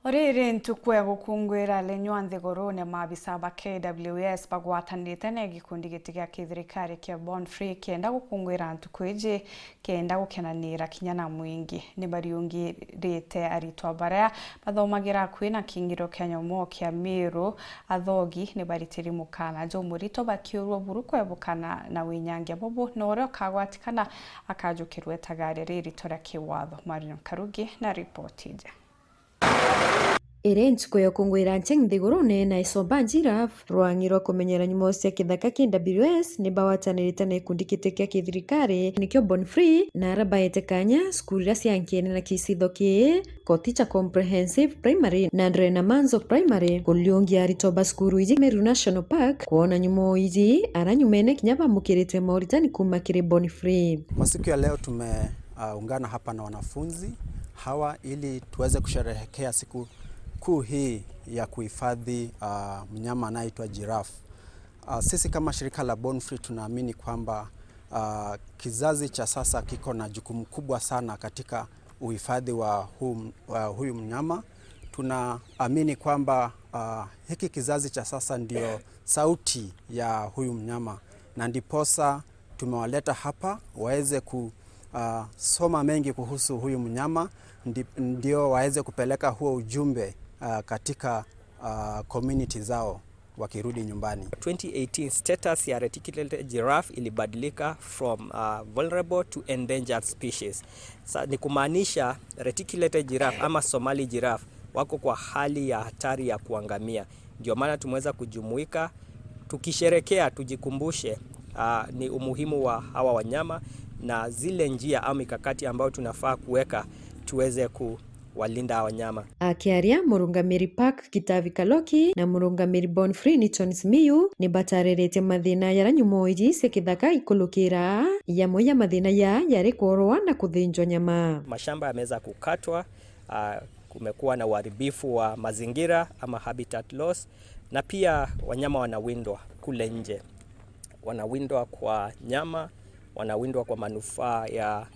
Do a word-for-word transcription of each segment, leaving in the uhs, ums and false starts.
O riri ntuku ya gukungwira lenywa nthigurune, maabisa ba K W S bagwatanirite na gikundi giti gia kithirikari kia Born Free kenda gukungwira ntuku iji kenda gukenanira kinya na mwingi. Ni bariungirite aritwa baria bathomagira akui na kiingiro kia nyomoo kia Miru. Athogi ni baritiri mukana jumurito bakiurua buru kwebukana na winyangia bubu, na uria ukagwatikana akajukirwa itagaria ririto ria kiwatho. Marion Karugi na ripoti iji. Iri ntuku ya ukungwira ncheng nthigurune na isomba giraffe, rwang'i rwa kumenyera nyomoo cia kithaka K W S ni bagwatanirite na gikundi giti kia kithirikari nikio Born Free, na aria baete kanya cukuru iria cia nkiene na kicitho kii, Koticha Comprehensive Primary na Ndrena Manzo Primary, kuriungia aritwa ba cukuru iji Meru National Park kwona nyomoo iji, aria nyumene kinya bamukirite mauritani kuuma kiri Born Free. Kwa siku ya leo tumeungana hapa na wanafunzi hawa ili tuweze kusherehekea siku kuu hii ya kuhifadhi, ah, mnyama anayeitwa giraffe. Ah, sisi kama shirika la Born Free tunaamini kwamba, ah, kizazi cha sasa kiko na jukumu kubwa sana katika uhifadhi wa huu, wa huyu mnyama. Tunaamini kwamba, ah, hiki kizazi cha sasa ndio sauti ya huyu mnyama, na ndiposa tumewaleta hapa waweze ku, ah, soma mengi kuhusu huyu mnyama, ndi-, ndio waweze kupeleka huo ujumbe, ah, katika, ah, community zao wakirudi nyumbani. Twenty eighteen, status ya reticulated giraffe ilibadilika from, ah, vulnerable to endangered species. Sa-, ni kumaanisha reticulated giraffe ama Somali giraffe wako kwa hali ya hatari ya kuangamia. Ndio maana tumeweza kujumuika tukisherekea, tujikumbushe, ah, ni umuhimu wa hawa wanyama na zile njia au mikakati ambayo tunafaa kuweka tuweze kuwalinda hawa wanyama. Akiaria, murungamiri Park Kitavi Kaloki na murungamiri Born Free Newton Simiyu ni batariritie mathina jaria nyomoo iji cia kithaka ikulukira. Jamwe ja mathina jaa jari kuorwa na kuthinjwa nyama. Mashamba yameweza kukatwa, ah, kumekuwa na uharibifu wa mazingira ama habitat loss, na pia wanyama wanawindwa kule nje. Wanawindwa kwa nyama, wanawindwa kwa manufaa ya,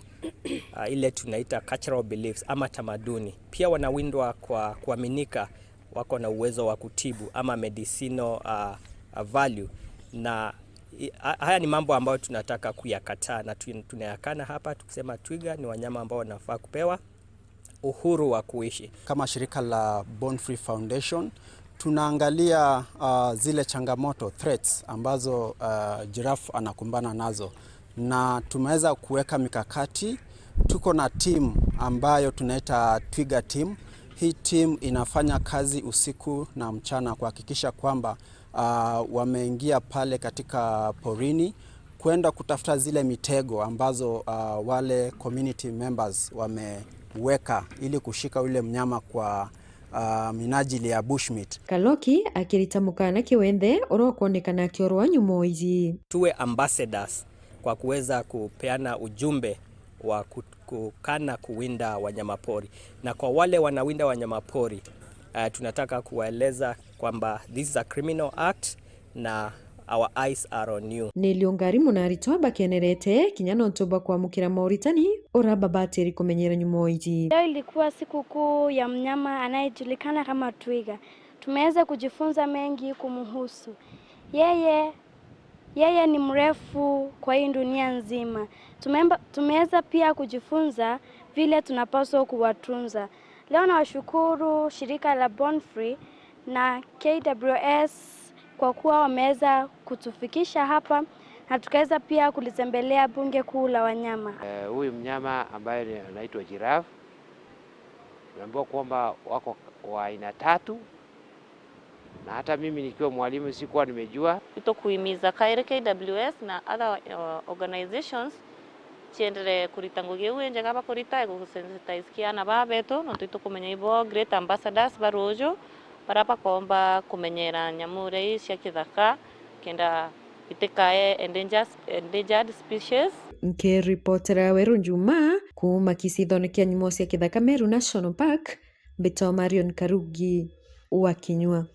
ah, ile tunaita cultural beliefs ama tamaduni. Pia wanawindwa kwa kuaminika wako na uwezo wa kutibu ama medicinal, ah, ah, value. Na i-, ha-, haya ni mambo ambayo tunataka kuyakataa na tu-, tunayakana hapa tukisema twiga ni wanyama ambao wanafaa kupewa uhuru wa kuishi. Kama shirika la Born Free Foundation, tunaangalia, ah, zile changamoto, threats, ambazo, ah, giraffe anakumbana nazo, na tumeweza kuweka mikakati. Tuko na team ambayo tunaita Twiga Team. Hii team inafanya kazi usiku na mchana kuhakikisha kwamba, ah, wameingia pale katika porini kwenda kutafuta zile mitego ambazo, ah, wale community members wameweka ili kushika yule mnyama kwa, ah, minajili ya bushmeat. Kaloki akirita mukana kiwenthe uria ukwonekana akiorwa nyomoo iji. Tuwe ambassadors kwa kuweza kupeana ujumbe wa ku-, kukana kuwinda wanyamapori. Na kwa wale wanawinda wanyamapori, eh, tunataka kuwaeleza kwamba this is a criminal act na our eyes are on you. Ni liungari muna aritwa bakenerete kinya nontu bwa kwamukira mauritani uria babatiri kumenyera nyomoo iji. Leo ilikuwa siku kuu ya mnyama anayejulikana kama twiga. Tumeweza kujifunza mengi kumhusu. Yeye, yeye ni mrefu kwa hii dunia nzima. Tumemba-, tumeweza pia kujifunza vile tunapaswa kuwatunza. Leo nawashukuru shirika la Born Free na K W S kwa kuwa wameweza kutufikisha hapa na tukaweza pia kulitembelea bunge kuu la wanyama. Eh, huyu mnyama ambaye ni, anaitwa giraffe, tunaambiwa kwamba wako wa aina tatu, na hata mimi nikiwa mwalimu sikuwa nimejua. Itukuhimiza kairi K W S na other, uh, organizations cienderee kurita ngugi iu injega bakurita, igusensitize kiana baa betu, nontu itukumenya ibo great ambassadors ba ruuju, baria bakoomba kumenyera nyamu iria ii cia kithaka, kenda itikae endanger, endangered species. Nkiripotera Weru Njuma kuuma kicithone kia nyomoo cia kithaka Meru National Park, mbitwa Marion Karugi wa Kinyua.